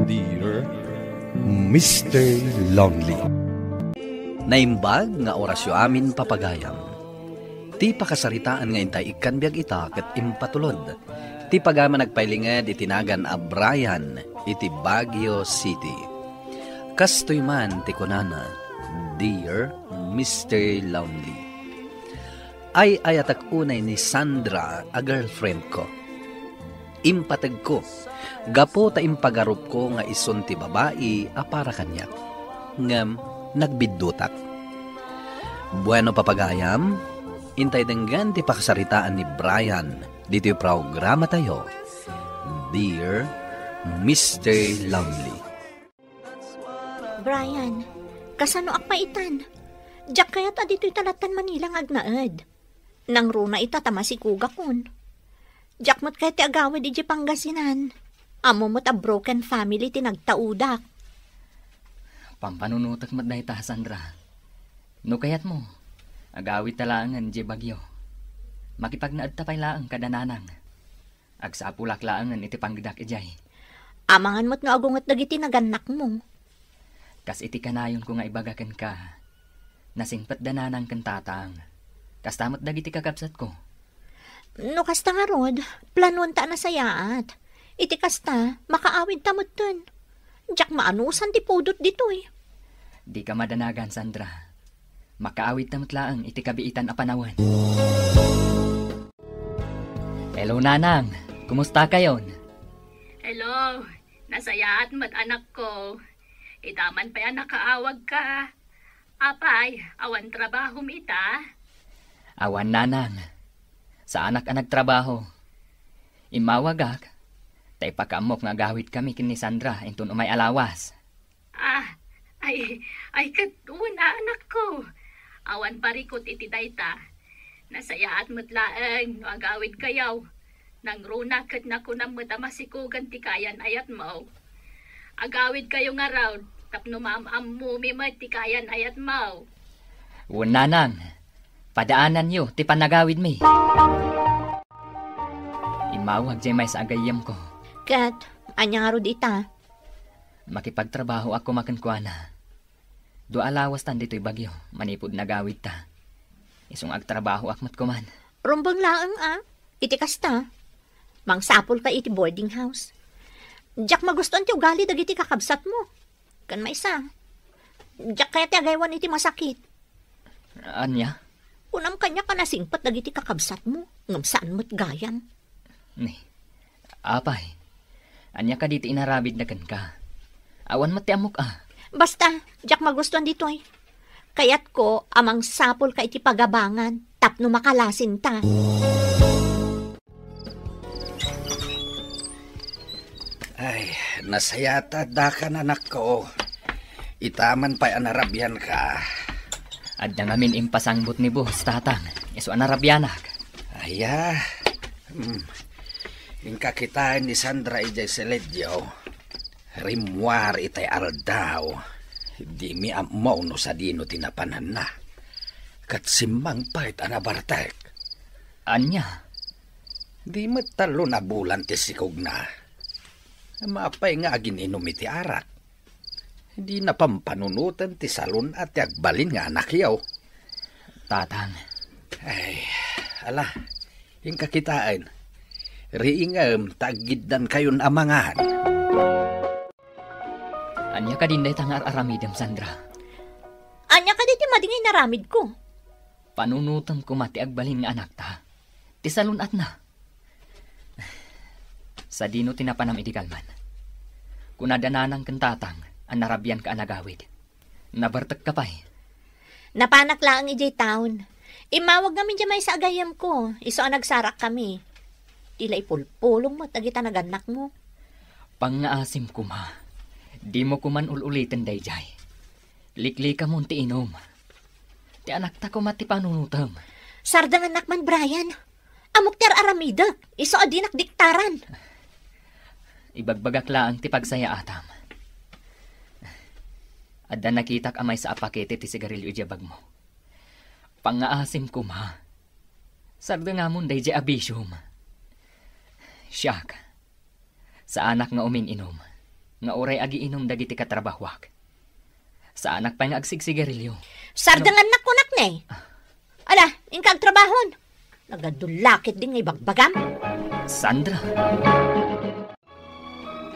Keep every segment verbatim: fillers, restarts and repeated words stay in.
Dear Mister Lonely. Naimbag nga orasyo amin, papagayam. Ti pakasaritaan nga intay ikkan biag ita ket impatulod ti pagayam a nagpailinged iti nagan a Brian iti Baguio City. Kastoy man ti kunana, "Dear Mister Lonely, ay-ayatek unay ni Sandra a girlfriend ko. Impategko gapu ta impagarupko nga isun ti babai a para kaniak, ngem nagbiddutak." Bueno, papagayam, intay denggen ti pakasaritaan ni Brian ditoy programatayo, Dear Mister Lonely. Brian, kasanoak pay itan? Diak kayat a ditoy ta lattan Manila nga agnaed. Nangruna ita ta masikugakon. Diak met kayat ti agawid idiay Pangasinan. Ammom met a broken family ti nagtaudak. Pampanunotek met dayta, Sandra. No kayatmo, agawidta laengen idiay Baguio. Makipagnaedta pay laeng kada nanang. Agsapulak laengen iti panggedak idiay. Amangan met no agunget dagiti nagannakmo. Kas iti kanayonko nga ibaga kenka, nasingpet da nanang ken tatang. Kasta met dagiti kakabsatko. No kasta ngarud, planuanta a nasayaat. Iti kasta, makaawidta metten. Diak maanusan ti pudot ditoy. Dika madanagan, Sandra. Makaawidta met laeng iti kabiitan a panawen. Hello, Nanang. Kumusta kayon? Hello. Nasayaat met, anakko. Ita man pay a nakaawagka. Apay, awan trabahom ita? Awan, Nanang. Saanak a nagtrabaho. Immawagak, ta ipakaammok nga agawidkami ken ni Sandra inton umay a lawas. Ah, ay, ay, ket wen, anakko. Awan parikut iti dayta. Nasayaat met laeng no agawidkayo. Nangruna ket nakunam met a masikogen ti kaayan-ayatmo. Agawidkayo ngarud tapno maam-ammomi met ti kaayan-ayatmo. Wen, Nanang, padaananyo ti panagawidmi. Immawag diay maysa a gayyemko. Ket, ania ngarud ita? Makipagtrabahoak koma kenkuana. Dua a lawastan ditoy Baguio manipud nagawidta. Isu nga agtrabahoak met koman. Rumbeng laeng a, iti kasta, mangsapulka iti boarding house. Diak magustuan ti ugali dagiti kakabsatmo. Ken maysa, diak kayat ti agaywan iti masakit. Ania? Kunam kaniak a nasingpet dagiti kakabsatmo, ngem saan met gayam. Ni, apay, ania kadi ti inaramidda kenka? Awan met ti ammok a. Basta, diak magustuan ditoy. Kayatko a mangsapulka iti pagabangan tapno makalasinta. Ay, nasayaat a daka, anakko. Ita man pay a narabianka. Adda ngamin impasangbut ni Boss, Tatang. Isu a narabianak. Aya. Hmm. Inka kitaen ni Sandra idiay Seledio. Rimmuar itay aldaw. Dimi ammo no sadino ti napananna. Ket simmangpet a nabartek. Ania? Di met tallo a bulan ti sikogna. Mapay nga agin-inum iti arak. Di napampanunoten ti salun-at ti agbalin nga anakyo. Tatang. Ay, ala, inka kitaen. Riingem ta aggiddankayon a mangan. Ania kadin dayta nga ar-aramidem, Sandra? Ania kadi ti madi nga inaramidko? Panunotem koma ti agbalin nga anakta. Ti salun-atna. Sadino ti napanam idi kalman? Kunada nanang ken tatang a narabianka a nagawid. Nabartekka pay. Napanak laeng idiay town. Immawag ngamin diay maysa a gayyemko, isu a nagsarakkami. Ti la ipulpulong met dagita nagannakmo. Pangngaasim koma. Dimo koman ul-uliten daydiay. Liklikamon ti inum. Ti anakta koma ti panunotem. Sardengannak man, Brian. Ammok ti ar-aramidek, isu a dinak diktaran. Ibagbagak laeng ti pagsayaatam. Adda nakitak a maysa a pakete ti sigarilio idiay bagmo. Pangngaasim koma. Sardengamon daydiay a bisiom. Siak, saanak nga umin-inum. nga uray agiinum dagiti katrabahoak. Saanak pay nga agsigsigarilyo. Sardengannak kunak ne. Ala, inka agtrabahon. Nagadu la ketdi nga ibagbagam. Sandra.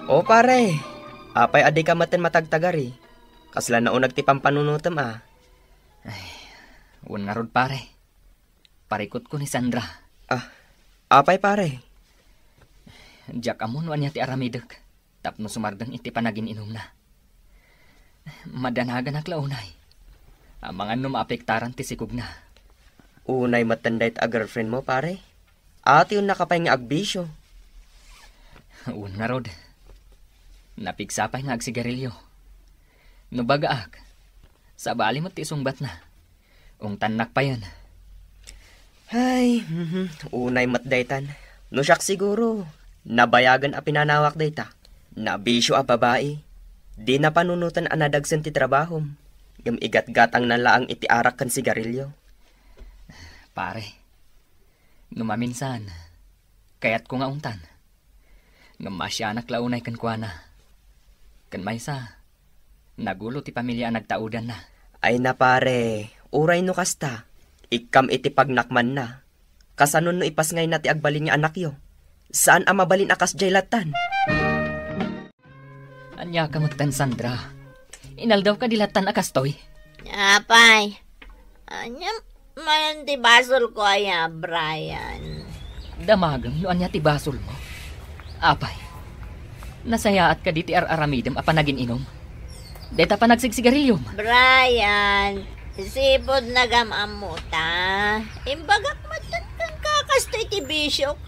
O pare, apay a dika metten matagtagari? Kasla nauneg ti pampanunotem a. Ay, wen ngarud, pare. Parikutko ni Sandra. Ah, apay, pare? Diak ammo no ania ti aramidek tapno sumardeng iti panagin-inumna. Madanaganak la unay. Amangan no maapektaran ti sikogna. Unay metten dayta a girlfriend mo, pare? Atiennaka pay nga agbisio. Wen ngarud. Napigsa pay nga agsigarilyo. No bagaak, sabali met ti isungbatna. Ungtannak payen. Ay, mhm, unay met daytan. No siak siguro, nabayagen a pinanawak dayta. Nabisio a babai. Dina panunoten a nadagsen ti trabahom. Ngem igatgatangna laeng iti arak ken sigarilyo. Pare, no maminsan, kayatko nga ungtan. Ngem maasianak la unay kenkuana. Ken maysa, nagulo ti pamilia a nagtaudanna. Ay na pare, uray no kasta, ikkam iti pagnakmanna. Kasanon no ipasngayna ti agbalin nga anakyo? Saan a mabalin a kasdiay lattan. Ania ka metten, Sandra? Inaldaw kadi lattan a kastoy? Apay, ania manen ti basolko aya, Brian? Damagem no ania ti basolmo. Apay, nasayaat kadi ti ar-aramidem a panagin-inum? Dayta panagsigsigarilyom? Brian, sipud nagam-ammota. Imbagak metten kenka kastoy ti bisiok.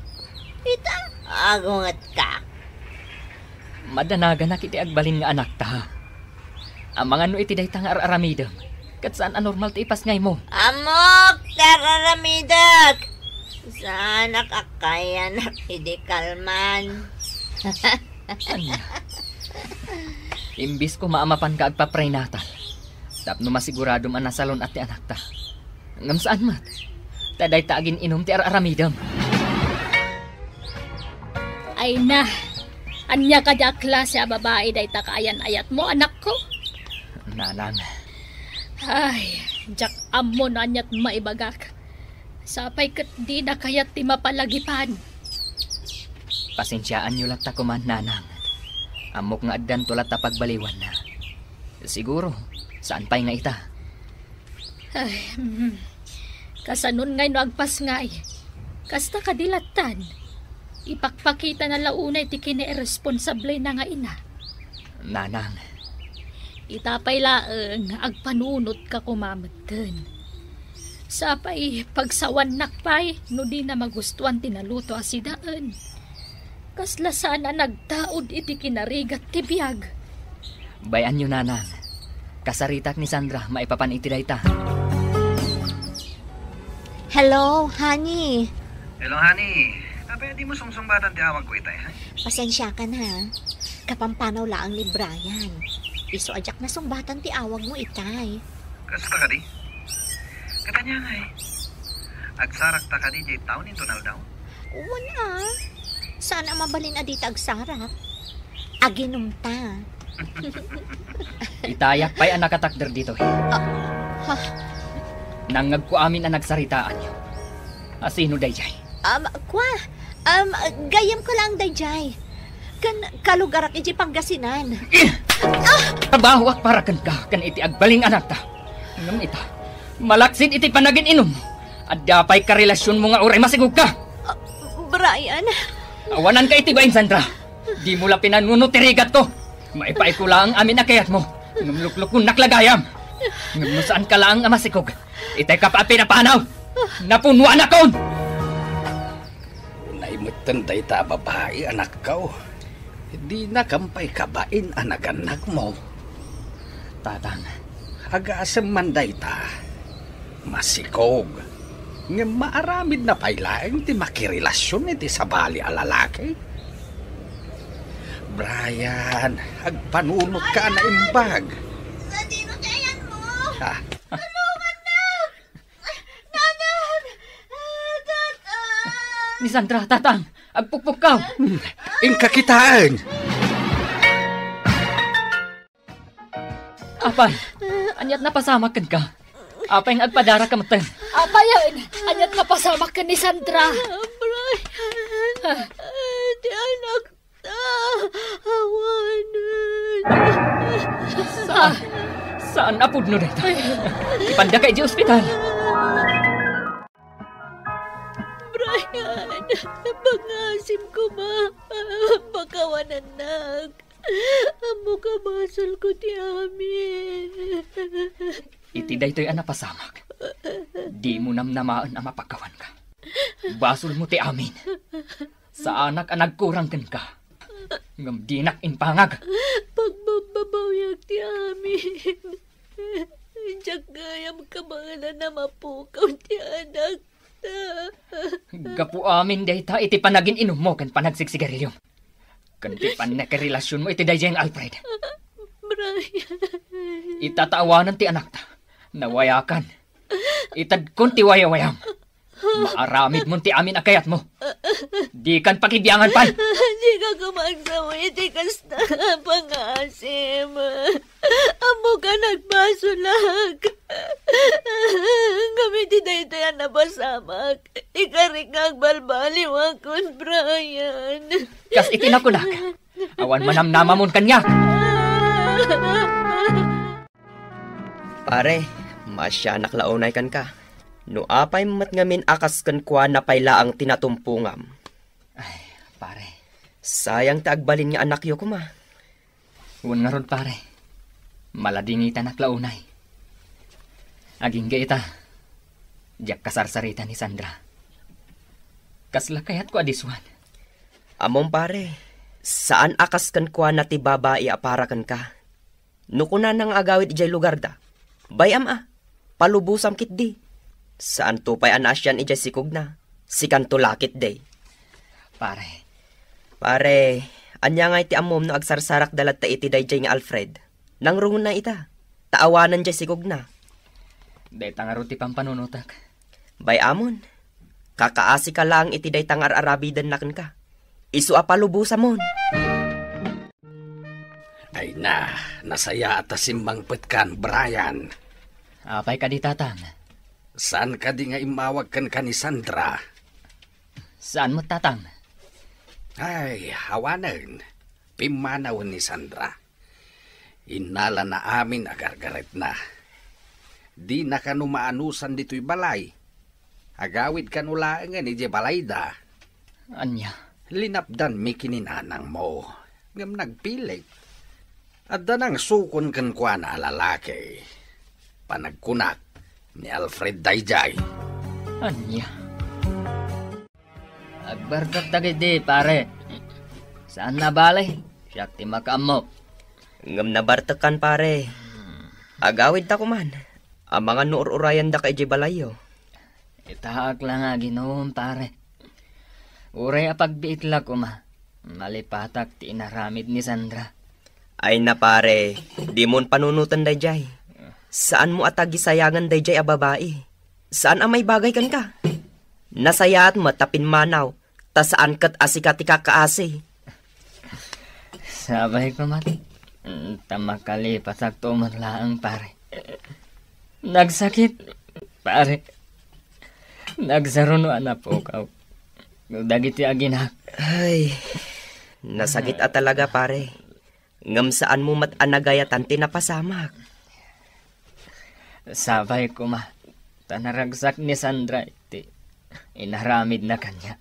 Ita, agungetka. Madanaganak iti agbalin nga anakta. Amangan no iti dayta nga ar-aramidem, ket saan a normal ti ipasngaymo. Ammok ti ar-aramidek! Saanak a kayanak idi kalman. Ania? Imbis koma a mapanka agpaprenatal, tapno masiguradom a nasalun-at ti anakta. Ngem saan met. Ta dayta agin-inum ti ar-aramidem. Ay na, ania kadi a klase a babai dayta kaayan-ayatmo, anakko? Nanang. Ay, diak ammo no aniat maibagak. Sapay ket dina kayat ti mapalagipan. Pasensiaanyo latta koman, Nanang. Ammok nga addanto latta pagbaliwanna. Siguro, saan pay nga ita. Ay, mm. Kasanon ngay no agpasngay? Kasta kadi lattan? Ipakpakitana la unay ti kinairresponsablena nga ina. Nanang. Ita pay laeng, agpanunotka koma metten. Sapay, pagsawannak pay no dina magustuan ti naluto a sidaen. Kasla saan a nagtaud iti kinarigat ti biag. Bay-anyo, Nanang. Kasaritak ni Sandra maipapan iti dayta. Hello, honey. Hello, honey. Apay a dimo sungsungbatan ti awagko itay, ha? Pasensiakan, ha. Kapampanaw laeng ni Brian. Isu a diak nasungbatan ti awagmo itay. Kasta kadi? Ket ania ngay? Agsarakta kadi diay town inton aldaw? Wen a. Saan a mabalin a dita agsarak? Aginumta. Itayak pay a nakatakder ditoy. Ah, ha? Nangngegko amin a nagsaritaanyo. A sino daydiay? Um, kua, um, gayyemko laeng daydiay. Ken kalugarak idiay Pangasinan. Trabahoak para kenka ken iti agbalin nga anakta. Ngem ita, malaksid iti panagin-inum. Adda pay karelasionmo nga uray masikogka. Ah, Brian. Awananka iti bain, Sandra. Dimo la pinanuno ti rigatko. Maipaayko laeng amin a kayatmo. Ngem luklukonnak la gayam. Ngem no saanka laeng a masikog, itay ka pay a pinapanaw. Napunuanakon! Unay metten dayta a babai, anakko. Dinakam pay kabain a nagannagmo. Tatang. Agasem man dayta. Masikog. Ngem maaramidna pay laeng ti makirelasion iti sabali a lalaki. Brian, agpanunotka a naimbag. Sadino ti ayanmo? Ah. Tulongannak! Nanang! Ah, Tatang! Ni Sandra, Tatang! Agpukpukkaw! Inka kitaen! Apay, ania't napasamak kenka? Apay nga agpadaraka metten? Apayen, ania't napasamak ken ni Sandra? Brian, ti anakta, awanen. Saan, saan a pudno dayta. Ipandaka idiay ospital. Brian, pangasim koma. Pakawanannak. Ammok a basolko ti amin. Iti daytoy a napasamak, dimo namnamaen a mapakawanka. Basolmo ti amin. Saanak a nagkurang kenka. Ngem dinak impangag. Pagbabbabawiak ti amin. Diak gayam kabaelan a mapukaw ti anakta. Gapu amin dayta iti panagin-inummo ken panagsigsigarilyom, ken ti pannakirelasionmo iti daydiay nga Alfred. Brian. Ita ta awanen ti anakta, nawayakan. Itedkon ti wayawayam. Maaramidmon ti amin a kayatmo. Dikan pakibiangan pay. Dika koma agsawi iti kasta a pangasim. Ammok a nagbasolak. Ngem iti daytoy a napasamak, ikarik nga agbalbaliwakon, Brian. Kas iti nakunak, awan manamnamamon kaniak. Pare, maasianak la unay kenka. No apay met ngamin a kas kenkuana pay laeng ti natumpongam. Ay, pare. Sayang ti agbalin nga anakyo koma. Wen ngarud, pare. Maladingitanak la unay. Agingga ita, diak kasarsarita ni Sandra. Kasla kayatko a disuan. Ammom, pare, saan a kas kenkuana ti babai a para kenka. No kunana nga agawid idiay lugarda, bay-am a, palubosam ketdi. Saanto pay a naasian idiay sikogna, sikanto la ketdi. Pare. Pare, ania ngay ti ammom no agsarsarakda latta iti daydiay nga Alfred? Nangrungonna ita, ta awanen diay sikogna. Dayta ngarud ti pampanunotak. Bay-amon, kakaasika laeng iti dayta nga ar-arabidenna kenka. Isu a palubosamon. Ay na, nasayaat a simmangpetkan, Brian. Apay kadi, Tatang? Saan kadi nga immawag kenka ni Sandra? Saan met, Tatang? Ay, awanen. Pimmanawen ni Sandra. Innalana amin a gargaretna. Dina kano maanusan ditoy balay. Agawid kano laengen idiay balayda. Ania? Linapdanmi ken ni nanangmo, ngem nagpilit. Adda nangsukon kenkuana a lalaki. Panagkunak, ni Alfred daydiay. Ania? Agbartek dagiti, pare. Saan a bale, siak ti makaammo. Ngem nabartekkan, pare. Agawidta koman. Amangan no ur-urayandaka idiay balayyo. Itaak la nga aginom, pare. Uray a pagbiit la koma, malipatak ti inaramid ni Sandra. Ay na, pare, dimon panunoten daydiay. Saanmo a tagisayangan daydiay a babai. Saan a maibagay kenka. Nasayaat met ta pimmanaw, ta saan ket a sika ti kakaasi. Sabay ko met, ta makalipatakto met laeng, pare. Nagsakit, pare. Nagsaruno a napukaw dagiti aginak. Ay, nasakit a talaga, pare. Ngem saanmo met a nagayatan ti napasamak. Sabay koma, ta naragsak ni Sandra iti inaramidna kaniak.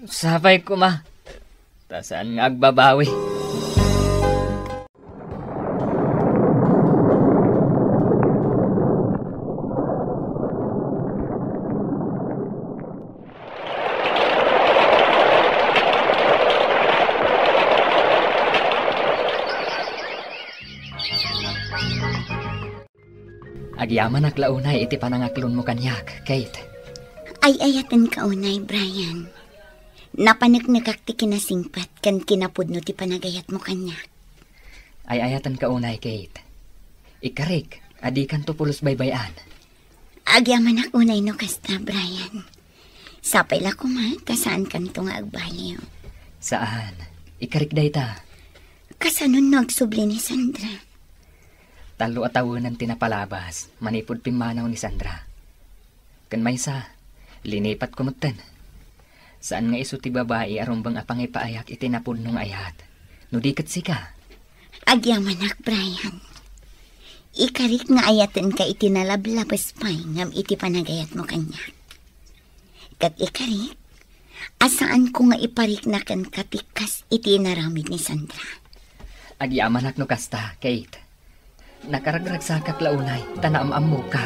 Sabay koma, ta saan nga agbabawi. Agyamanak la unay iti panangaklonmo kaniak, Kate. Ay-ayatenka unay, Brian. Napaneknekak ti kinasingpet ken kinapudno ti panagayatmo kaniak. Ay-ayatenka unay, Kate. Ikarik a dikanto pulos baybay-an. Agyamanak unay no kasta, Brian. Sapay la koma ta saankanto nga agbaliw. Saan. Ikarik dayta. Kasano no agsubli ni Sandra? Tallo a tawenan ti napalabas manipud pimmanaw ni Sandra. Ken maysa, linipatko metten. Saan nga isu ti babai a rumbeng a pangipaayak iti napudno nga ayat. No di ket sika. Agyamanak, Brian. Ikarik nga ayatenka iti nalablabes pay ngem iti panagayatmo kaniak. Ket ikarik, a saanko nga iparikna kenka ti kas iti inaramid ni Sandra. Agyamanak no kasta, Kate. Nakaragragsakak la unay, ta naam-ammoka.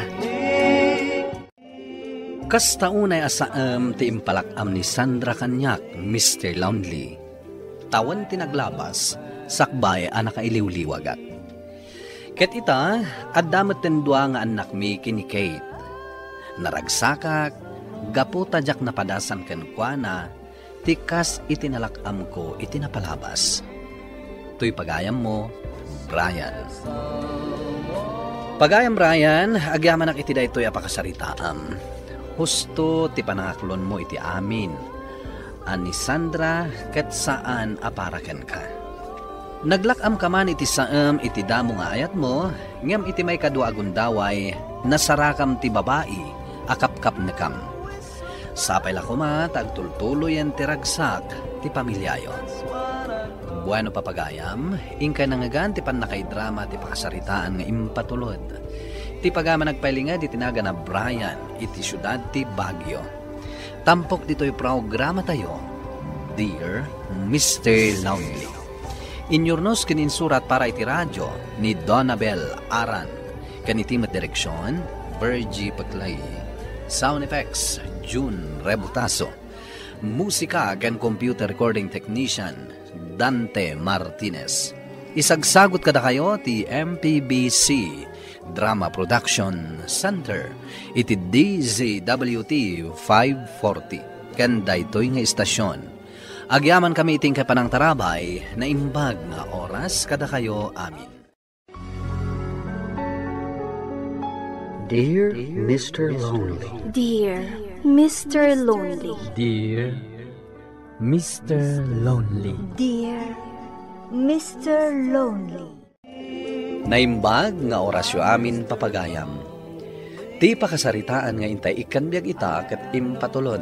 Kasta unay a saem ti impalak-am ni Sandra kaniak, Mister Lonely. Tawen ti naglabas, sakbay a nakailiwliwagak. Ket ita, adda metten dua nga annakmi ken ni Kate. Naragsakak, gapu ta diak napadasan kenkuana, ti kas iti nalak-amko iti napalabas. Toy pagayammo, Brian. Pagayam Brian, agyamanak iti daytoy a pakasaritaam. Husto ti panangaklonmo iti amin a ni Sandra ket saan a para kenka. Naglak-amka man iti saem iti damo nga ayatmo, ngem iti maikadua a gundaway, nasarakam ti babai a kapkapnekam. Sapay la koma ta agtultuloyen ti ragsak ti pamiliayo. Bueno, papagayam, inkay nangngegan ti pannakaidrama ti pakasaritaan nga impatulod. Ti pagayam a nagpailinged iti nagan a Brian iti siudad ti Baguio. Tampok ditoy programatayo, Dear Mister Lonely. Inyurnos ken insurat para iti radio ni Donabel Aran, ken iti met direksion, Virgie Paclay. Sound effects, June Rebutaso. Musika ken computer recording technician, Dante Martinez. Isagsagut kadakayo ti M P B C Drama Production Center iti D Z W T five forty. Ken daytoy nga istasyon, agyamankami iti inkay panangtarabay, naimbag nga oras kadakayo amin. Dear Mister Lonely. Dear Mister Lonely. Dear Mister Lonely. Dear Mister Lonely. Naimbag nga orasyo amin, papagayam. Ti pakasaritaan nga intay ikkan biag ita ket impatulod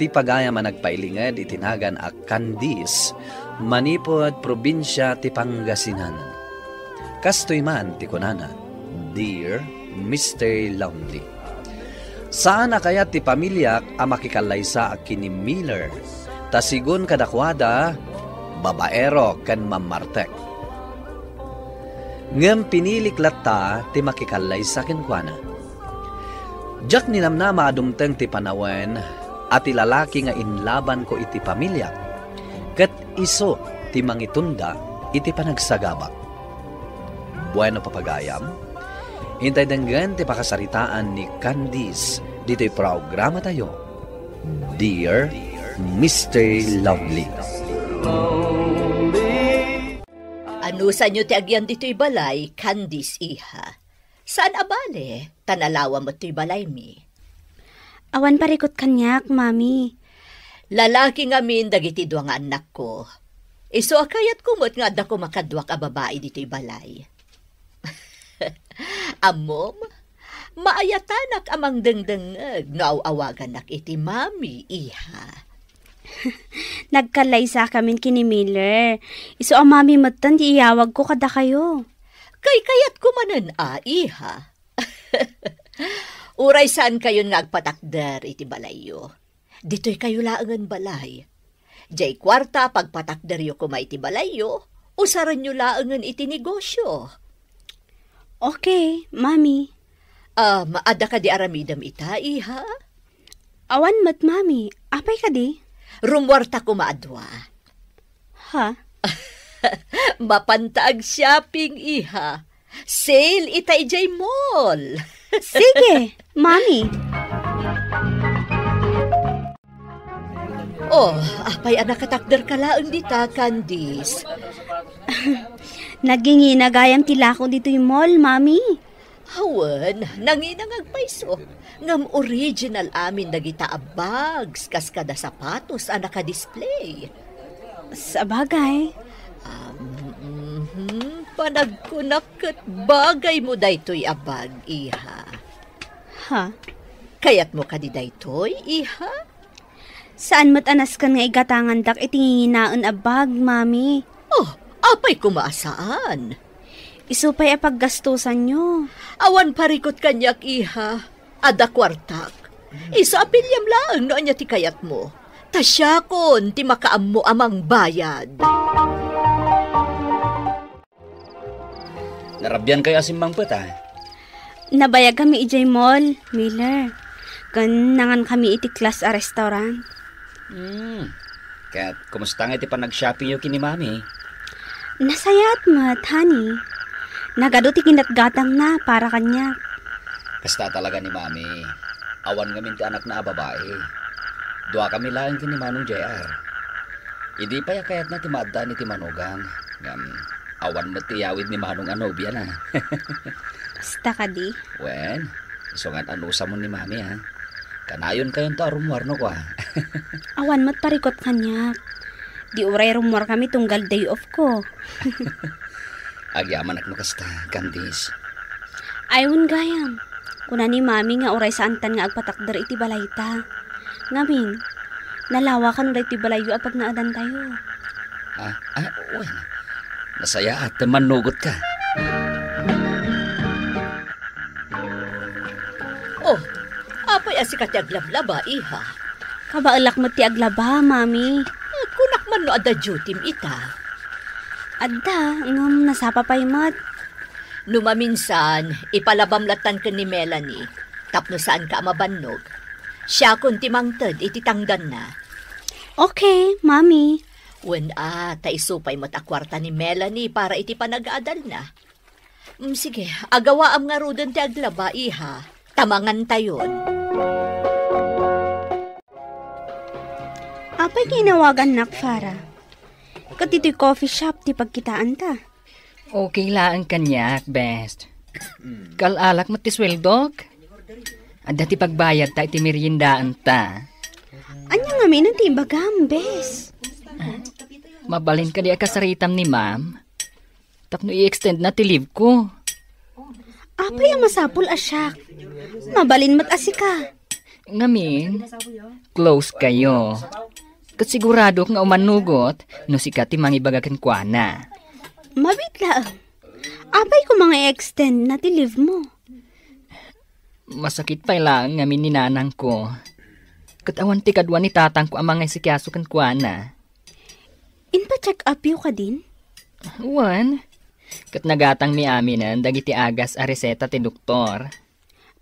ti pagayam a nagpailinged iti nagan a Candice, manipud probinsia ti Pangasinan. Kastoy man ti kunana, Dear Mister Lonely. Saan a kayat ti pamiliak a makikallaysaak ken ni Miller, ta sigun kadakuada, babaero ken mammartek. Ngem pinilik latta ti makikallaysa kenkuana. Diak ninamnama a dumteng ti panawen a ti lalaki nga inlabanko iti pamiliak, ket isu ti mangitunda iti panagsagabak. Bueno, papagayam, intay denggen ti pakasaritaan ni Candice ditoy programatayo, Dear Mister Lovely. Anusanyo ti agyan ditoy balay, Candice, iha? Saan a bale, ta nalawa met toy balaymi. Awan parikut kaniak, Mami. Lalaki ngamin dagiti dua nga annakko. Isu a kayatko met nga adda koma kaduak a babai ditoy balay. Ammom, maayatanak a mangdengdengngeg no aw-awagannak iti Mami, iha. Nagkallaysakamin ken ni Miller. Isu a Mami metten ti iyawagko kadakayo. Kaykayatko manen a, iha. Uray saankayon nga agpatakder iti balayyo. Ditoykayo laengen balay. Diay kuarta a pagpatakderyo koma iti balayyo, usarenyo laengen iti negosyo. Okay, Mami. Um, adda kadi aramidem ita, iha? Awan met, Mami. Apay kadi? Rummuarta koma a dua. Ha? Mapanta ag-shopping, iha. Sale ita idiay mall. Sige, Mami. Oh, apay a nakatakderka laeng dita, Candice? Nagingina gayam ti lako ditoy mall, Mami. Awan, nangina nga agpayso. Ngem original amin dagita a bags kas kada sapatos a nakadisplay. Sabagay. Um, mhm. Panagkunak ket bagaymo daytoy a bag, iha. Ha? Kayatmo kadi daytoy, iha? Saan met a nasken nga igatangandak iti nginginaen a bag, Mami. Oh, apay koma a saan? Isu pay a paggastusanyo. Awan parikot kaniak, iha. Adda kuartak. Isu a piliam laeng no ania ti kayatmo. Ta siakon ti makaammo a mangbayad. Narabian kayo a simmangpet, a? Nabayag kami idiay mall, Miller. Ken nangan kami iti class a restaurant. Hmm. Ket kumusta nga iti panag-shopping yo ken ni Mami? Nasayaat met, honey. Nagadu ti ginatgatangna para kaniak. Kasta talaga ni Mami. Awan ngamin ti anakna a babai. Dua kami laeng ken ni Manong J R. Idi pay a kayatna ti maaddaan iti manugang, ngem awan met ti iyawid ni Manong a nobiana. Kasta kadi? Wen, isu ngan anusam ni Mami, a. Kanayon kayonto a rummuar no kua. Awan met parikot kaniak. Di uray rummuar kami tunggal day off ko. Agyamanak no kasta, Candice. Ay, wen gayam. Kuna ni Mami nga uray saantan nga agpatakder iti balayta. Ngamin, nalawa kano daytoy balayyo a pagnaedantayo. Ah, ah, wen. Nasayaat ta mannugot ka. Oh, apay a sika ti aglablaba, iha? Kabaelak met ti aglaba, Mami. Eh, kunak man no adda duty-m ita. Adda, ngem nasapa pay met. No maminsan, ipalabam lattan ken ni Melanie, tapno saanka a mabannog. Siakon ti mangted iti tangdanna. Okay, Mami. Wen a, ta isu pay met a kuarta ni Melanie para iti panag-aadalna. Mm, sige, agawaam ngaruden ti aglaba, iha. Ta mangantayon. Apay nga inawagannak, Farah? Ket ditoy coffee shop ti pagkitaanta. Okay laeng kaniak, best. Kal-alak met ti sueldok. Adda ti pagbayadta iti meriendaanta. Ania ngamin ti ibagam, bes? Mabalin kadi a kasaritam ni ma'am? Tapno i-extend na ti leave ko. Apay a masapul a siak? Mabalin met a sika. Ngamin, close kayo. Ket siguradok nga umannugot no sika ti mangibaga kenkuana. Mabiit laeng. Apay ko nga i-extend na ti leave mo? Masakit pay laeng ngamin ni nanangko. Ket awan ti kadua ni tatangko a mangisikaso kenkuana. Inpa-check up yo kadin? Wen, ket nagatangmi aminen dagiti agas a reseta ti doktor.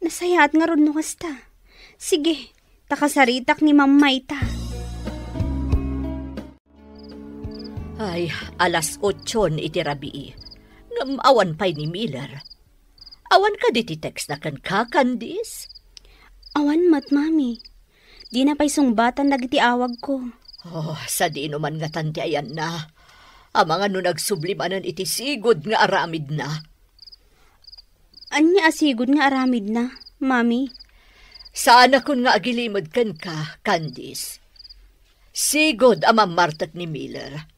Nasayaat ngarud no kasta. Sige, ta kasaritak ni Ma'am mayta. Ay, alas otson iti rabii. Ngem awan pay ni Miller. Awan kadi ti text na kenka, Candice? Awan met, Mami. Dina pay sungbatan dagiti awagko. Oh, sadino man ngatan ti ayanna. Amangan no nagsubli manen iti sigud nga aramidna. Ania a sigud nga aramidna, Mami? Saanakon nga agilimed kenka, Candice. Sigud a mammartek ni Miller.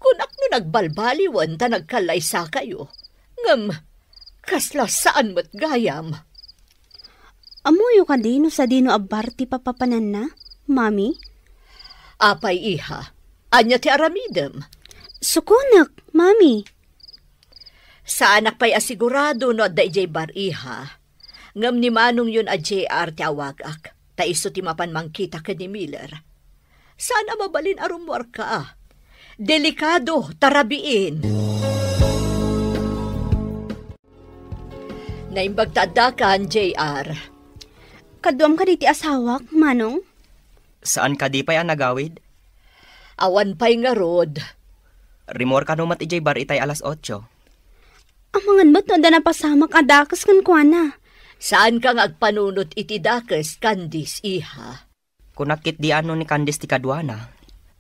Kunak no nagbalbaliwen ta nagkallaysakayo. Ngem, kasla saan met gayam. Ammoyo kadi no sadino a bar ti papapananna, Mami? Apay, iha, ania ti aramidem? Sukonek, Mami. Saanak pay a sigurado no adda idiay bar, iha. Ngem ni manongyon a J R ti awagak, ta isu ti mapan mangkita ken ni Miller. Saan a mabalin a rummuarka. Delikado, ta rabiin. Naimbag ta addakan, J R. Kaduam kadi ti asawak, Manong? Saan kadi pay a nagawid? Awan pay ngarud. Rimmuar kano met idiay bar itay alas otso? Amangan met no adda napasamak a dakes kenkuana. Saanka nga agpanunot iti dakes, Candice, iha. Kunak ketdi a no ni Candice ti kaduana.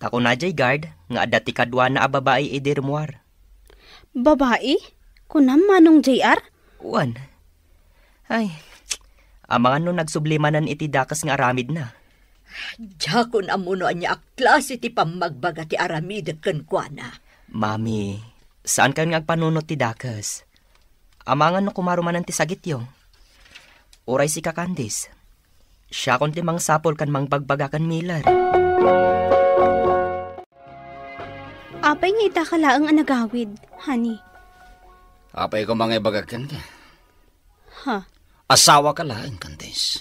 Ta kuna jay guard nga adda ti kaduana a babai idi rimmuar. Babai? Kunam, Manong J R? Wen. Ay, amangan no nagsubli manen iti dakes nga aramidna. Diakon ammo no ania a klase ti pammagbaga ti aramidek kenkuana. Mami, Saankan nga agpanunot ti dakes. Amangan no kumarumanan ti sagityo. Uray sika, Candice. Siakon ti mangsapul ken mangbagbaga ken Miller. Apay nga itaka laeng a nagawid, honey? Apay ko mangibagak kenka? Ha? Asawaka laeng, Candice.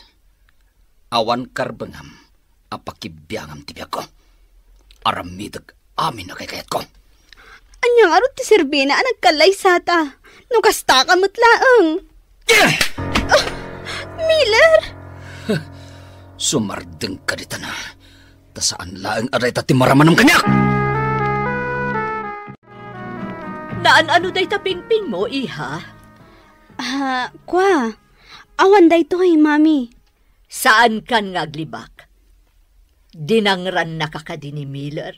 Awan karbengam a pakibiangam ti biagko. Aramidek amin a kaykayatko. Ania ngarud ti serbina a nagkallaysata? No kastaka met laeng. Ah! Miller! Sumardengka ditan, ta saan laeng a dayta ti maramanam kaniak! Naan-ano dayta pingpingmo, iha? Ah, kua. Awan daytoy, Mami. Saankan nga aglibak? Dinangrannaka kadi ni Miller?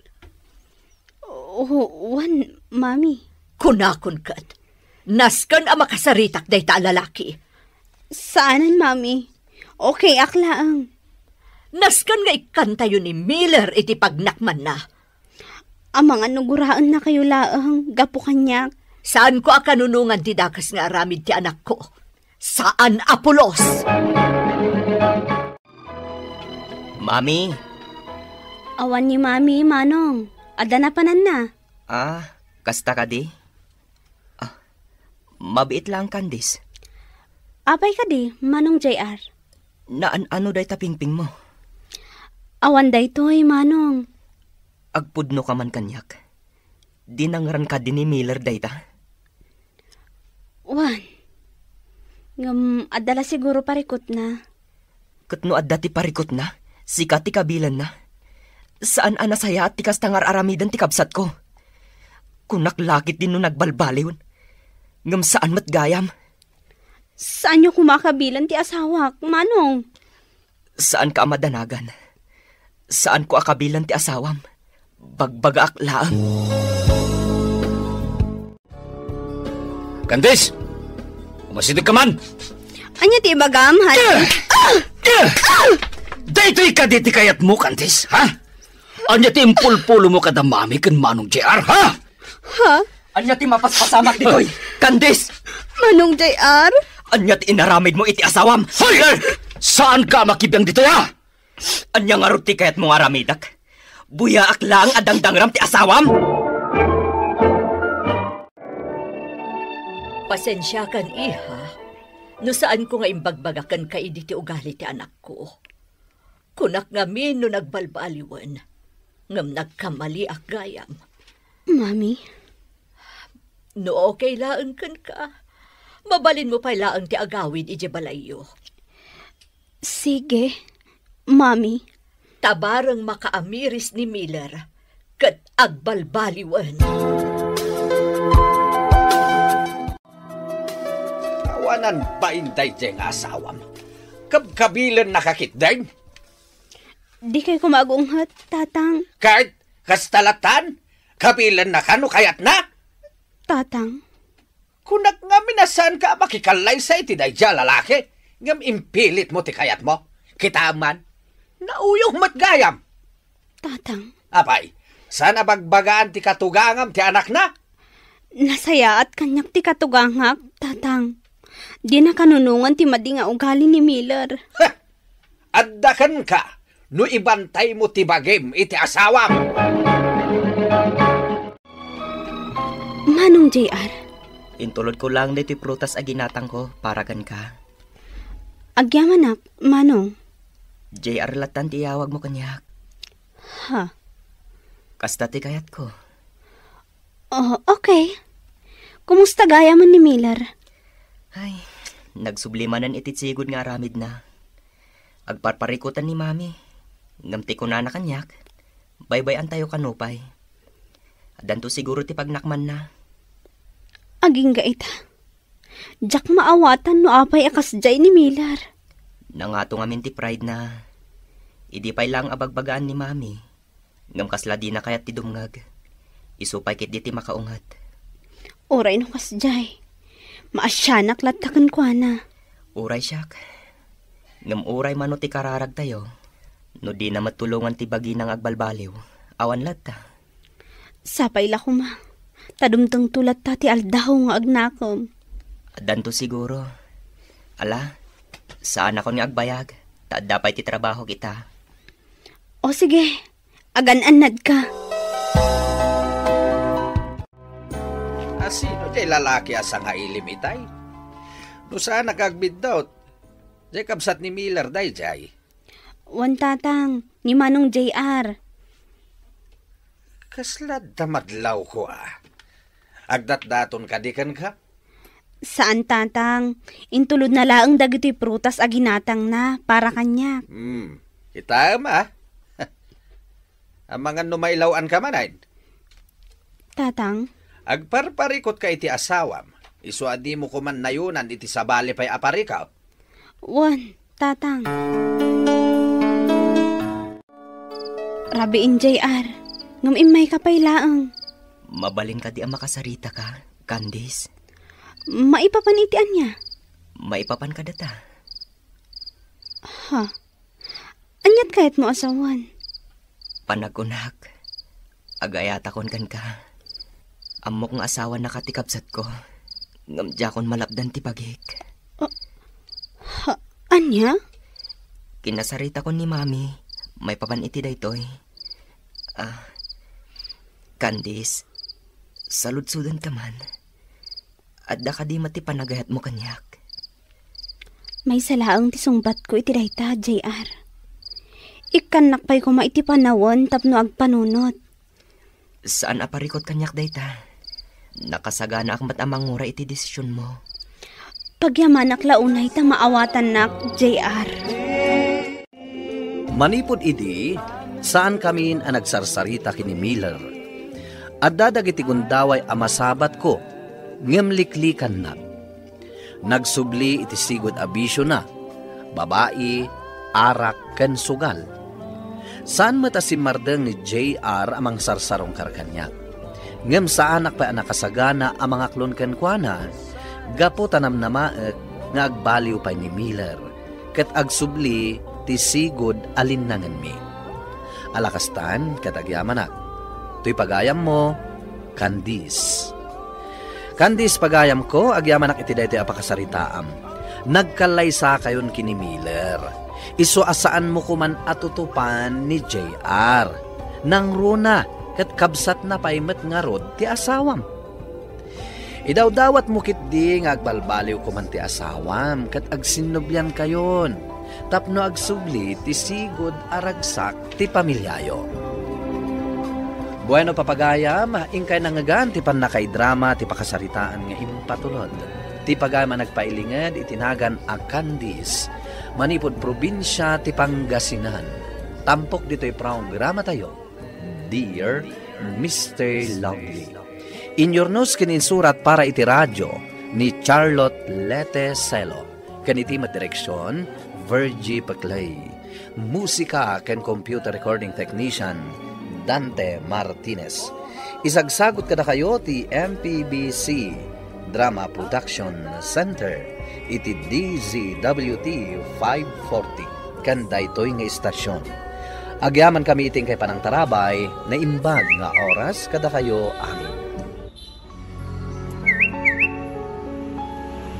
O, wen, Mami. Kunakon ket, nasken a makasaritak dayta a lalaki. Saanen, Mami. Okay ak laeng. Nasken nga ikkantayo ni Miller iti pagnakmanna. Amangan no guraennakayo laeng gapu kaniak. Saanko a kanunongan ti dakes nga aramid ti anakko. Saan a pulos! Mami! Awan ni Mami, Manong. Adda napananna. Ah, kasta kadi? Ah, mabiit lang, Candice. Apay kadi, Manong J R? Naan-ano dayta pingpingmo? Awan daytoy, Manong. Agpudno ka man kaniak. Dinangran kadi ni Miller dayta? Wen. Ngem adda la siguro parikutna. Ket no adda ti parikutna, sika ti kabilanna. Saan a nasayaat ti kasta nga ar-aramiden ti kabsatko. Kunak la ketdi no nagbalbaliw. Ngem saan met gayam. Saanyo koma a kabilen ti asawak, Manong? Saanka a madanagan. Saanko a kabilen ti asawam. Bagbagaak laeng. Candice! Umasideg ka man! Ania ti ibagam, honey? Ah! Ah! Daytoy kadi ti kayatmo, Candice, ha? Ania ti impulpulomo kada Mami ken Manong J R, ha? Ha? Ania ti mapaspasamak ditoy, Candice? Manong J R? Ania ti inaramidmo iti asawam? Hoy! Saanka a makibiang ditoy, ha? Ania ngarud ti kayatmo nga aramidek? Buyaak laeng a dangdangram ti asawam? Pasensiakan, iha, no saanko nga imbagbagaken ka idi ti ugali ti anakko. Kunak ngamin no nagbalbaliwen, ngem nagkamaliak gayam. Mami? No okay laeng kenka, mabalinmo pay laeng ti agawid idiay balayyo. Sige, Mami. Ta bareng makaamiris ni Miller ket agbalbaliwen. Awanan bain daydiay nga asawam. Kabkabilennaka ketdin? Dikay koma agunghet, Tatang. Ket kasta latta, kabilennaka no kayatna? Tatang. Kunak ngamin a saanka a makikallaysa iti daydiay a lalaki, ngem impilitmo ti kayatmo. Kita man, nauyong met gayam. Tatang. Apay, saan a bagbagaan ti katugangam ti anakna? Nasayaat kaniak ti katugangak, Tatang. Dina kanunongan ti madi nga ugali ni Miller. Heh! Adda kenka no ibantaymo ti bagim iti asawam. Manong J R? Intulodko laeng daytoy prutas a ginatangko para kenka. Agyamanak, Manong. J R lattan ti iyawagmo kaniak. Ha? Kasta ti kayatko. Oh, okay. Kumusta gayam ni Miller? Ay, nagsubli manen iti sigud nga aramidna. Agparparikutan ni Mami. Ngem ti kunana kaniak, baybay-antayo kano pay. Addanto siguro ti pagnakmanna. Agingga ita. Diak maawatan no apay a kasdiay ni Miller. Nangato ngamin ti pride na. Idi pay laeng a bagbagaan ni Mami. Ngem kasla dina kayat ti dumngeg. Isu pay ketdi ti makaunget. Uray no kasdiay. Maasianak latta kenkuana. Uray siak. Ngem uray mano ti kararagtayo, no dina met tulongan ti bagina nga agbalbaliw, awan latta. Sapay la koma. Ta dumtengto latta ti aldaw nga agnakem. Addanto siguro. Ala, saanakon nga agbayag, ta adda pay ti trabahok ita. O sige, agan-annadka. A, sino jay lalaki a sangailim itay? No saanak agbiddut, jay kabsat ni Miller dayjay. Wen, Tatang, ni Manong J R. Kasla adda madlawko, a. Agdatdaton kadi kenka? Saan, Tatang. Intulodna laeng dagitoy prutas a ginatangna para kaniak. Hmm, kitaem, a. Amangan no mailaw-anka manen. Tatang? Agparparikutka iti asawam, isu a dimo koman nayonan iti sabali pay a parikut. Wen, Tatang. Rabiin, J R. Ngem immayka pay laeng. Mabalin kadi a makasaritaka, Candice? Maipapan iti ania? Maipapan kadata. Ha? Aniat kayatmo a sawen? Panagkunak, agayatakon kenka. Ammok nga asawanaka ti kabsatko, ngem diakon malapdan ti bagik. Ah, ha, ania? Kinasaritakon ni Mami, maipapan iti daytoy. Ah, Candice, saludsodenta man. Adda kadi met ti panagayatmo kaniak? Maysa laeng ti sungbatko iti dayta, J R. Ikkannak pay koma iti panawen tapno agpanunot. Saan a parikut kaniak dayta. Nakasaganaak met a mangura iti desisionmo. Pagyamanak la unay ta maawatannak, J R. Manipud idi, saankamin a nagsarsarita ken ni Miller. Adda dagiti gundaway a masabatko, ngem liklikannak. Nagsubli iti sigud a bisiona, babai, arak, ken sugal. Saan met a simmardeng ni J R a mangsarsarungkar kaniak. Ngem saanak pay a nakasagana a mangaklon kenkuana, gapu ta namnamaek nga agbaliw pay ni Miller, ket agsubli ti sigud a linnangenmi. Ala kastan, ket agyamanak. Toy pagayammo, Candice. Candice, pagayamko, agyamanak iti daytoy a pakasaritaam. Nagkallaysakayon ken ni Miller. Isu a saanmo koman a tutupan ni J R. Nangruna, ket kabsatna pay met ngarud ti asawam. Idawdawatmo ketdi nga agbalbaliw koman ti asawam ket agsinnubliankayon tapno agsubli ti sigud a ragsak ti pamiliayo. Bueno, papagayam, inkay nangngegan ti pannakaidrama ti pakasaritaan nga impatulod. Ti pagayam a nagpailinged iti nagan a Candice, manipud probinsia ti Pangasinan. Tampok ditoy programatayo, Dear Mister Lonely. Inyurnos ken insurat para iti radio ni Charlotte Lete Celo, ken iti met direksion, Virgie Peclay. Musika ken computer recording technician, Dante Martinez. Isagsagut kadakayo ti M P B C Drama Production Center iti D Z W T five forty ken daytoy nga istasyon. Agyamankami iti inkay panangtarabay, naimbag nga oras kadakayo amin.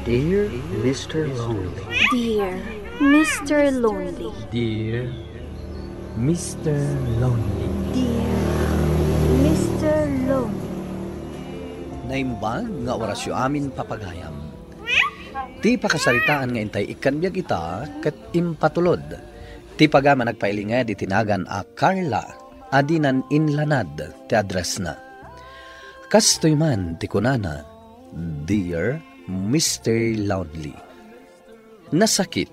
Dear Mister Lonely. Dear Mister Lonely. Dear Mister Lonely. Dear Mister Lonely. Naimbag nga orasyo amin, papagayam. Ti pakasaritaan nga intay ikkan biag ita ket impatulod. Ti pagayam a nagpailinged iti nagan a Carla a dinan inlanad ti addressna. Kastoy man ti kunana, Dear Mister Lonely. Nasakit,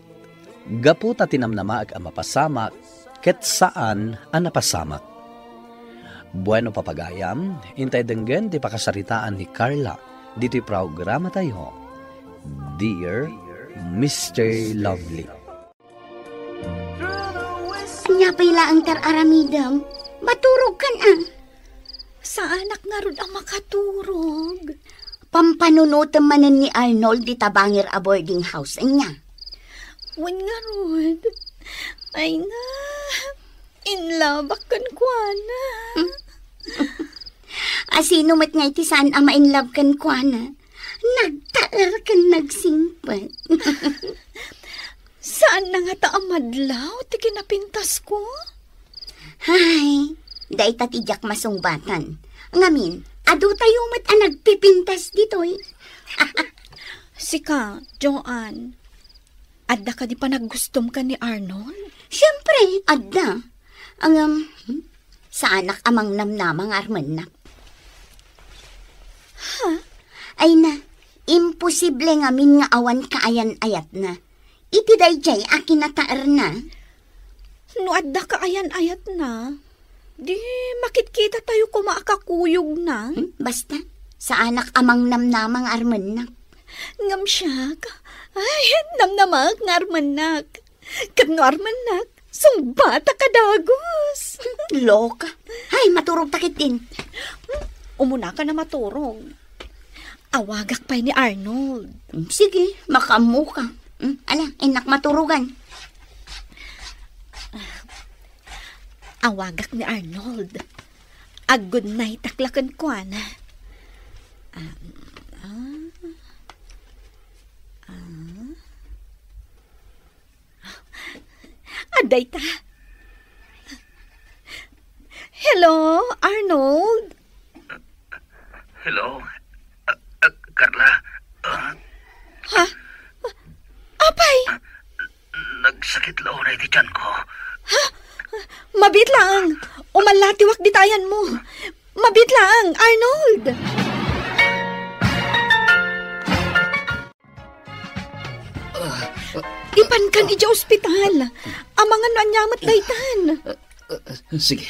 gapu ta tinamnamaek a mapasamak ket saan a napasamak. Bueno, papagayam, intay denggen ti pakasaritaan ni Carla ditoy programatayo, Dear Mister Lovely. Ania pay laeng ti ar-aramidem? Maturogkan, a. Saanak ngarud a makaturog. Pampanunotem manen ni Arnold dita bangir a boarding house, ania? Wen ngarud. Ay na, in love-ak kenkuana. Asino met nga iti saan a ma-in love kenkuana? Nagtaer ken nagsingpet. Saan na ngata a madlaw ti kinapintasko? Hay, dayta ti diak masungbatan. Ngamin, adu tayo met a nagpipintas ditoy. Sika, Joanne, adda kadi panaggustom ken ni Arnold? Siempre, adda. Ngem, hmm, saanak a mangnamnama nga armennak. Ha? Ay na, imposible ngamin nga awan kaayan-ayatna. Iti daydiay a kinataerna. No adda kaayan-ayatna, di makitkita tayo koma a kakuyogna. Hmm, basta, saanak a mangnamnama nga armennak. Ngem siak, ay, namnamak nga armennak. Ket no armennak, sungbatak a dagus. Loka. Ay, maturog ta ketdin. Umunaka na maturog. Awagak pay ni Arnold. Mm, sige, makaammoka. Mm, ala, innak maturogan. Awagak ni Arnold. Aggunnaytak la kenkuana. Ah, ah, ah. Adda ita. Hello, Arnold? Hello? Ah, ah, Carla? Ah, Ha? Apay? Nagsakit la unay ti tiyan ko. Ha? Mabiit laeng. Umallatiwak dita ayanmo. Mabiit laeng, Arnold. Ipankan idiay ospital. Amangan no ania met daytan. Ah, ah, sige.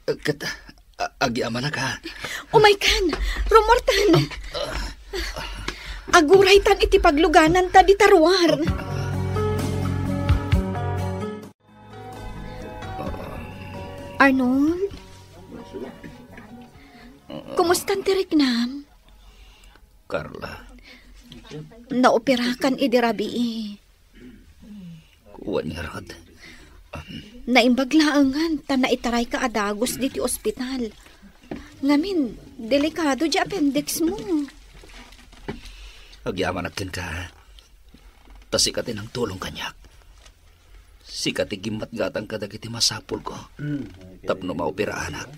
Ah, ket, ah, agyamanak, ha? Umaykan, rummuartan. Aguraytan iti paglugananta dita ruar. Arnold? Kumustan ti riknam? Carla. Naoperakan idi rabii. Wen ngarud. Naimbag laengen ta naitarayka a dagus diti ospital. Ngamin, delikado ti appendix mo. Agyamanak kenka. Ta sika ti nangtulong kaniak. Sika ti gimmatgatang kadagiti masapulko tapno maoperaanak.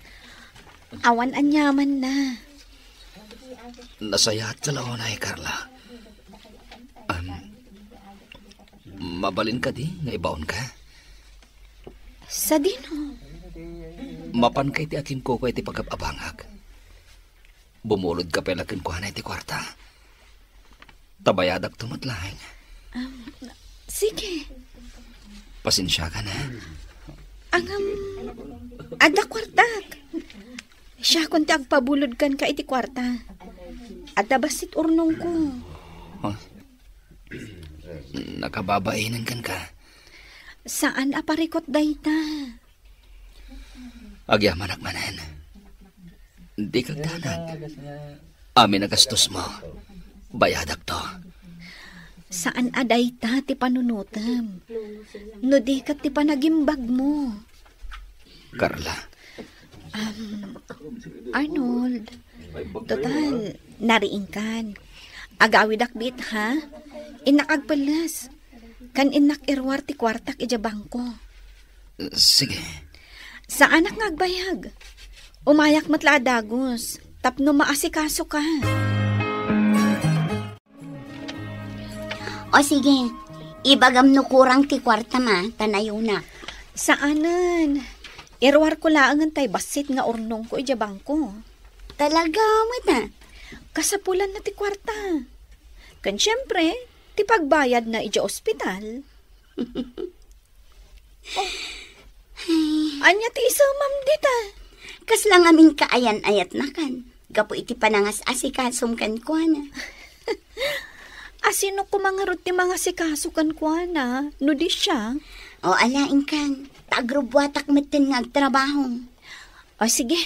Awan aniamanna. Nasayaat ka la unay, Carla. Am, mabalin kadi nga ibaonka? Sadino? Mapanka iti akimko iti pagab-abangak. Bumulodka pay la kenkuana iti kuarta. Ta bayadakto met laeng. Um, sige. Pasensiakan, ha? Ngem, adda kuartak. Siakon ti agpabulod kenka iti kuarta. Adda bassit urnongko. Oh. Nakababainen kenka. Saan a parikut dayta. Agyamanak manen. Dika agdanag. Amin a gastos mo, bayadak to. Saan a dayta ti panunotem. No di ket ti panagimbag mo. Carla. Um, Arnold, total, nariingkan. Agawidak biit, ha? Innak agpelles. Kan innak iruar ti kuartak idiay bangko. Sige. Saanak nga agbayag. Umayak met la a dagus, tapno maasikasoka. O sige, ibagam no kurang ti kuartam a, ta nayonak. Saanen. Iruarko laengen tay bassit nga urnongko idiay bangko. Talaga met a? Kasapulanna ti kuarta. Ken siempre, ti pagbayadna idiay ospital. Oh. Ania ti isemam dita? Kasla ngamin kaayan-ayatnakan gapu iti panangas-asikasom kenkuana. Asino koma ngarud ti mangasikaso kenkuana, no di siak? O, ala, inkan, ta agrubbuatak metten nga agtrabaho. O, sige.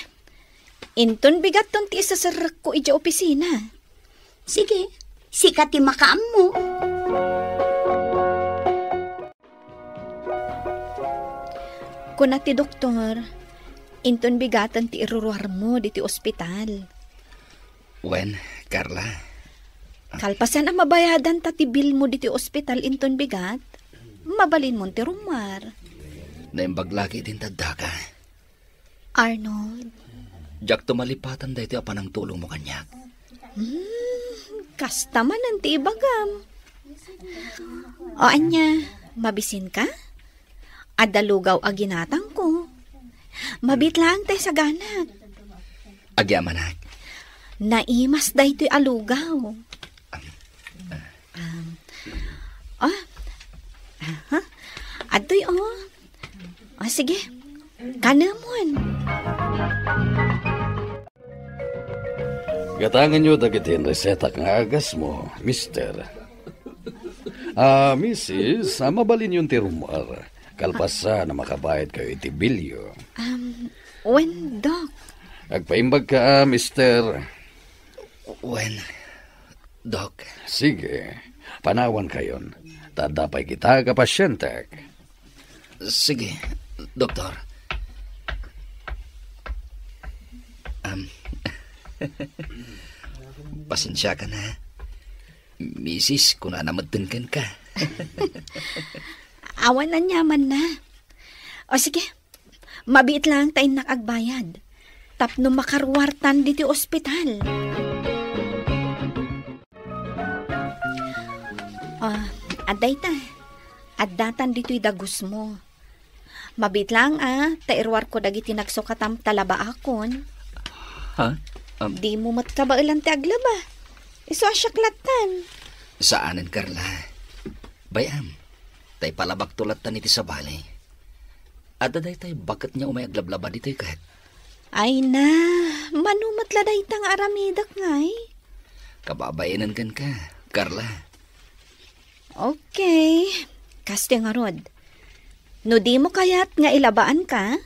Inton bigatton ti iseserrekko idiay opisina. Sige, sika ti makaammo. Kuna ti doktor, Inton bigaten ti iruruarmo ditoy ospital. Wen, Carla. Kalpasan a mabayadan ta ti bilmo ditoy ospital inton bigat, mabalinmon ti rummuar. Naimbag la ket ti intaddaka. Arnold. Diak tumalipatan daytoy a panangtulongmo kaniak. Hmm, kasta manen ti ibagam. O ania, mabisinka? Adda lugaw a ginatangko. Mabiit laeng tay saganak. Agyamanak. Naimas daytoy a lugaw. Um, ah, aha. Adtoy, oh. Ah, sige. Kanemon. Gatangenyo dagiti reseta nga agasmo, mister. Ah, misis, ah, mabalinyon ti rummuar. Kalpasan a makabayadkayo iti bilyo. Um, wen, Doc. Agpaimbagka, ah, mister. Wen, Doc. Sige, panawankayon. Ta adda pay kita nga pasientek. Sige, Doktor. Am, pasensiakan, ha? Misis, kunana metten kenka. Awan aniamanna. O sige, mabiit laeng ta innak agbayad. Tapno makaruartan ditoy ospital. Ah, adda ita. Addatan ditoy dagusmo. Mabiit laeng a, ta iruarko dagiti nagsukatam ta labaakon. Ha? Um, Dimo met kabaelan ti aglaba. Isu a siak lattan. Saanen, Carla. Bay-am, ta ipalabakto lattan iti sabali. Adda daytay baket nga umay aglablaba ditoy ket. Ay na, mano met la dayta nga aramidek ngay? Kababainen kenka, Carla. Okay, kastoy ngarud. No dimo kayat nga ilabaanka,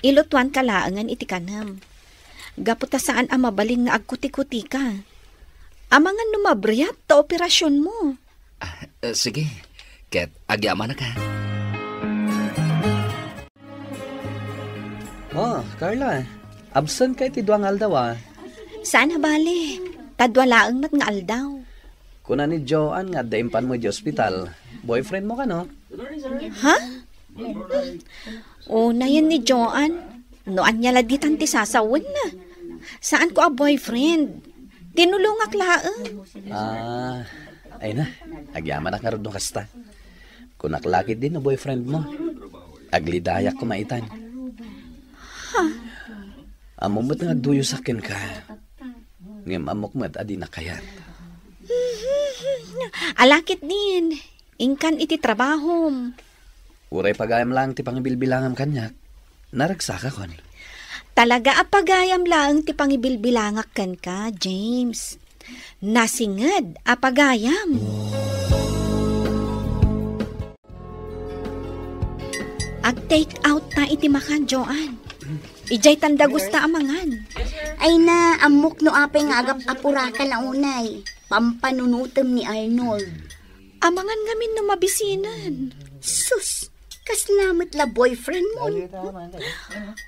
ilutuanka laengen iti kanem. Gapu ta saan a mabalin nga agkutikutika. Amangan no mabriat ta operasionmo. Ah, eh, sige. Ket agyamanak, ha? Oh, Carla, absent ka iti dua nga aldaw, ah. Saan a bale? Ta dua laeng met nga aldaw. Kuna ni Joan nga adda impanmo iti ospital. Boyfriend mo kano? Ha? Unayen ni Joan. No ania la ditan ti sasawenna. Saan ko a boyfriend. Tinulongak laeng. Ah, ay na. Agyamanak ngarud no kasta. Kunak la ketdi no boyfriend mo. Aglidayak koma itan. Ha? Ammom met nga agduyosak kenka. Ngem ammok met a dinak kayat. Ala ketdin. Inkan iti trabahom. Uray pagayam laeng ti pangibilbilangam kaniak, naragsakakon. Talaga a pagayam laeng ti pangibilbilangak kenka, James. Nasinged a pagayam. Ag-take out ta iti makan, Joan. Idiay tanda gusta a mangan. Ay na, ammok no apay nga agap-apuraka la unay. Pampanunotem ni Arnold. Amangan ngamin no mabisinen. Sus, kasla met la boyfriend mo.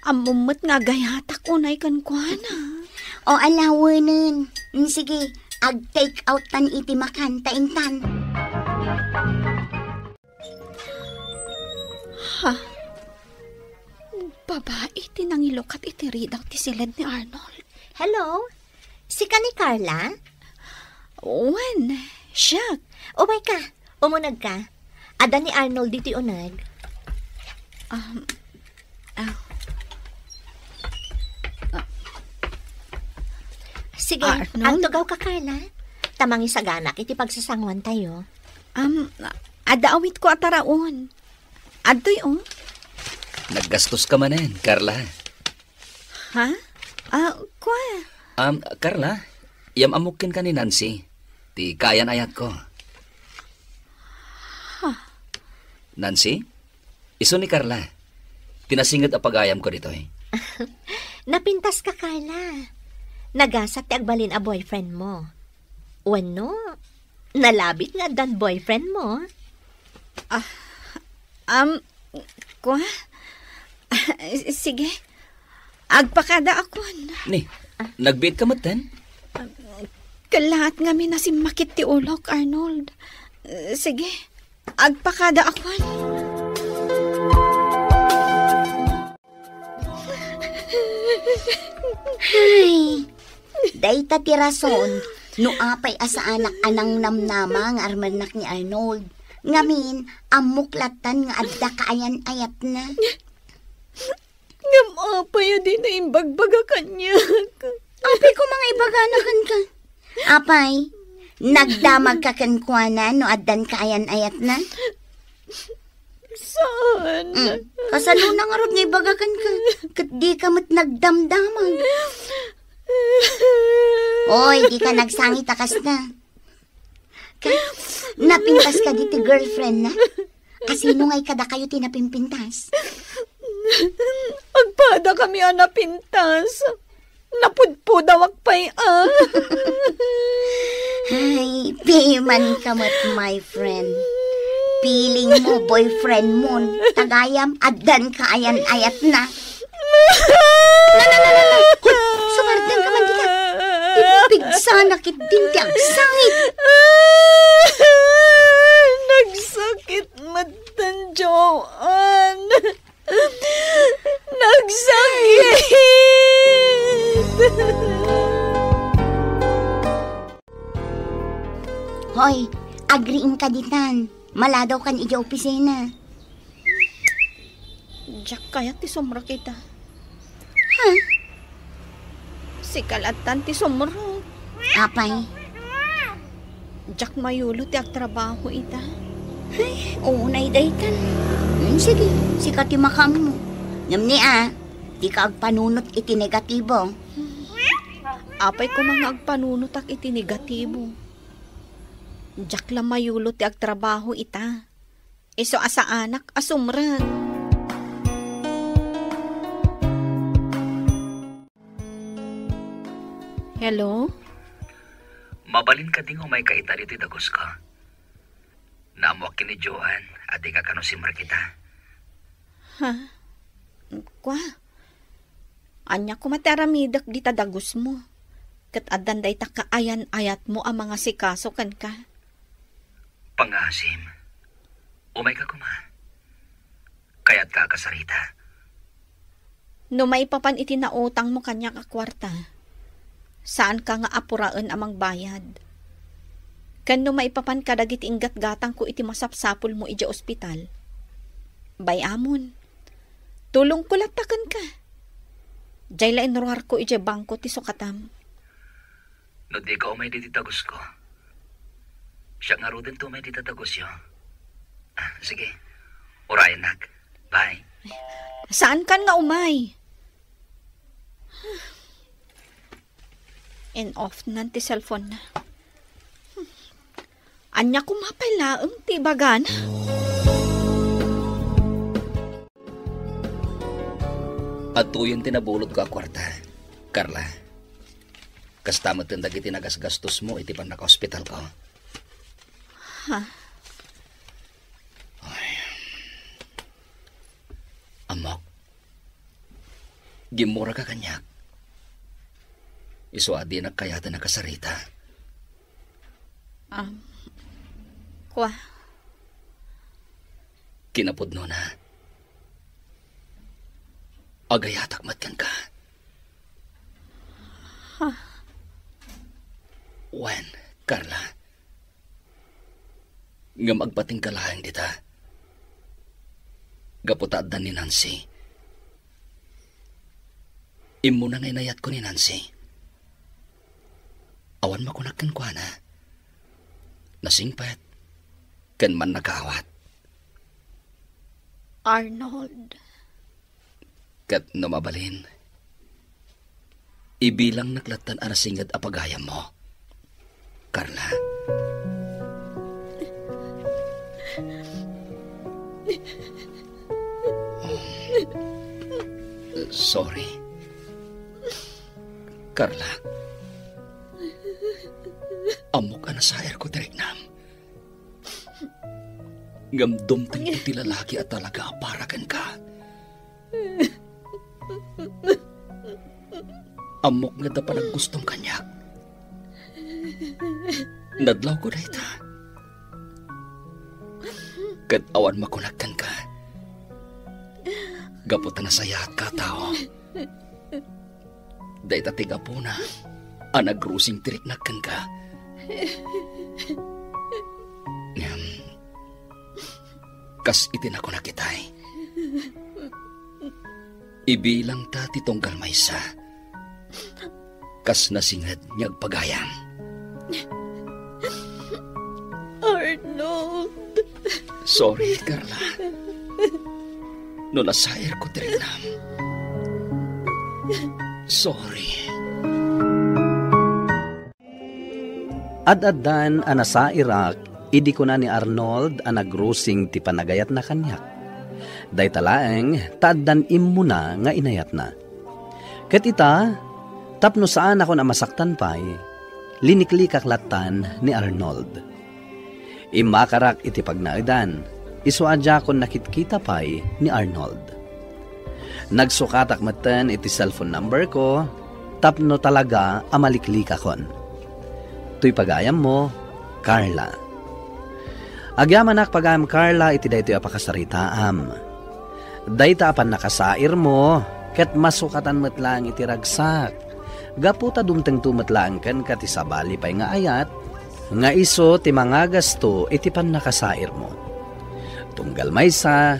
Ammom met nga agayatak unay kenkuana. O, alawenen. Mm, sige, ag-take out tan iti makan ta intan. Ha? Babai ti nangilukat iti ridaw ti siled ni Arnold. Hello? Sika ni Carla? Wen, siak. Umay ka. Umuneg ka. Adda ni Arnold ditoy uneg. Um, ah. Ah. Sige, Arnold? Agtugaw ka, Carla. Ta mangisaganak iti pagsasanguan tayo. Um, adda awit ko a taraon. Adtoy, oh. Naggastos ka manen, Carla. Ha? Ah, kua? Um, Carla, iam-ammok kenka ni Nancy, ti kaayan-ayatko. Ha? Nancy? Isu ni Carla. Ti nasinged a pagayamko ditoy. Napintas ka, Carla. Nagasat ti agbalin a boyfriend mo. Wenno, nalabit nga addan boyfriend mo? Ah, um, kua? Sige. Agpakada akon. Ni, nagbiit ka metten? Kellaat ngamin a simmakit ti ulok, Arnold. Eh, sige, agpakada akon. Ay, dayta ti rason no apay a saanak a nangnamnama nga armennak ni Arnold. Ngamin, ammok lattan nga adda kaayan-ayatna. Ngem apay a dina imbagbaga kaniak? Apay koma nga ibagana kenka? Apay, nagdamagka kenkuana no addan kaayan-ayatna? Saan? Mm. Kasanona ngarud nga ibaga kenka, ket dika met nagdamdamag. Oy, dika nagsangit a kasta. Ka, napintas kadi ti girlfriend na? Asino ngay kadakayo ti napimpintas? Agpadakami a napintas. Napudpudawak pay, ah. Ay, piman ka met, my friend. Piling mo, boyfriend mo, tagayam, addan kaayan-ayatna. Na, na, na, na, na. Hoy, sumarteng ka man dita. Impigsanak itdin ti agsangit. Nagsakit met, Joanne. Nagsakit! Hoy, agriingka ditan. Maladaw kan idiay opisina. Diak kayat ti sumrek ita. Ha? Sika lattan ti sumrek. Apay? Diak mayulo ti agtrabaho ita. Ay, unay daytan. Hmm, sige, sika ti makaammo. Ngem ni a, dika agpanunot iti negatibo. Apay koma nga agpanunotak iti negatibo? Diak la mayulo ti agtrabaho ita. Isu a saanak a sumrek. Hello? Mabalin kadi nga umayka ita ditoy dagusko? Naammoak ken ni Joan a dika kano simrek ita. Ha? Kua? Ania koma ti aramidek dita dagusmo? Ket addan dayta kaayan-ayatmo a mangasikaso kenka. Pangngaasim, umayka koma. Kayatka a kasarita. No maipapan iti nautangmo kaniak a kuarta, saanka nga apuraen a mangbayad. Ken no maipapan kadagiti inggatgatangko iti masapsapulmo idiay ospital, bay-amon. Tulongko latta kenka. Diay la inruarko idiay bangko ti sukatam. No dika umay ditoy dagusko, siak ngaruden ti umay dita dagusyo. Ah, sige. Urayennak. Bye. Saankan nga umay? In-off nan ti cellphone na. Ania koma pay laeng ti ibagana? Adtoyen ti nabulotko a kuarta, Carla. Kasta met dagiti nagasgastosmo iti pannakaospitalko. Ha? Ay. Ammok, gimmuraka kaniak. Isu a dinak kayaten a kasarita. Um, kua? Kinapudnona, agayatak met kenka. Ha? Wen, Carla. Ngem agpatingka laeng dita. Gapu ta adda ni Nancy. Immuna nga inayatko ni Nancy. Awan makunak kenkuana. Nasingpet ken mannakaawat. Arnold. Ket no mabalin, ibilangnak lattan a nasinged a pagayammo, Carla. Um, sorry. Carla, ammok a nasairko ti riknam. Ngem dumtengto ti lalaki a talaga a para kenka. Ammok nga adda panaggustom kaniak. Nadlawko dayta. Ket awan makunak kenka. Gapu ta nasayaatka a tao. Dayta ti gapuna a nagrusing ti riknak kenka. Ngem, kas iti nakunak itay, ibilangta ti tunggal maysa. Kas nasinged nga agpagayam. Arnold. Sorry, Carla. No nasairko ti riknam. Sorry. Ad-addan a nasairak idi kuna ni Arnold a nagrusing ti panagayatna kaniak. Dayta laeng ta addan immuna nga inayatna. Ket ita, tapno saanakon a masaktan pay, liniklikak lattan ni Arnold. Immakarak iti pagnaedan, isu a diakon nakitkita pay ni Arnold. Nagsukatak metten iti cellphone number ko tapno talaga a maliklikakon. Toy pagayammo, Carla. Agyamanak pagayam Carla iti daytoy a pakasaritaam. Dayta a pannakasairmo ket masukatan met laeng iti ragsak. Gapu ta dumtengto met laeng kenka ti sabali pay nga ayat, nga isu ti mangagasto iti pannakasairmo. Tunggal maysa,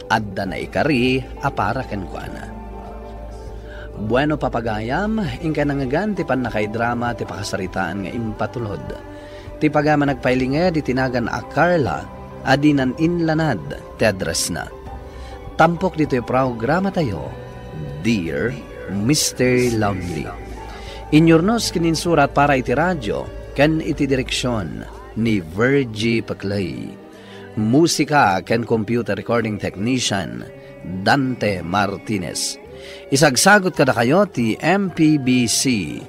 adda naikari a para kenkuana. Bueno, papagayam, inka nangngegan ti pannakaidrama ti pakasaritaan nga impatulod. Ti pagayam a nagpailinged iti nagan a Carla a dinan inlanad ti addressna. Tampok ditoy programatayo, Dear Mister Lonely. Inyurnos ken insurat para iti radio ken iti direksion ni Virgie Paclay. Musika ken computer recording technician, Dante Martinez. Isagsagot kadakayo ti M P B C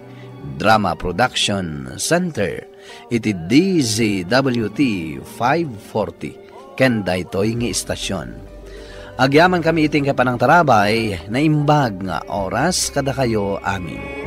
Drama Production Center iti D Z W T five forty ken daytoy nga istasyon. Agyamankami iti panangtarabay, naimbag nga oras kadakayo amin.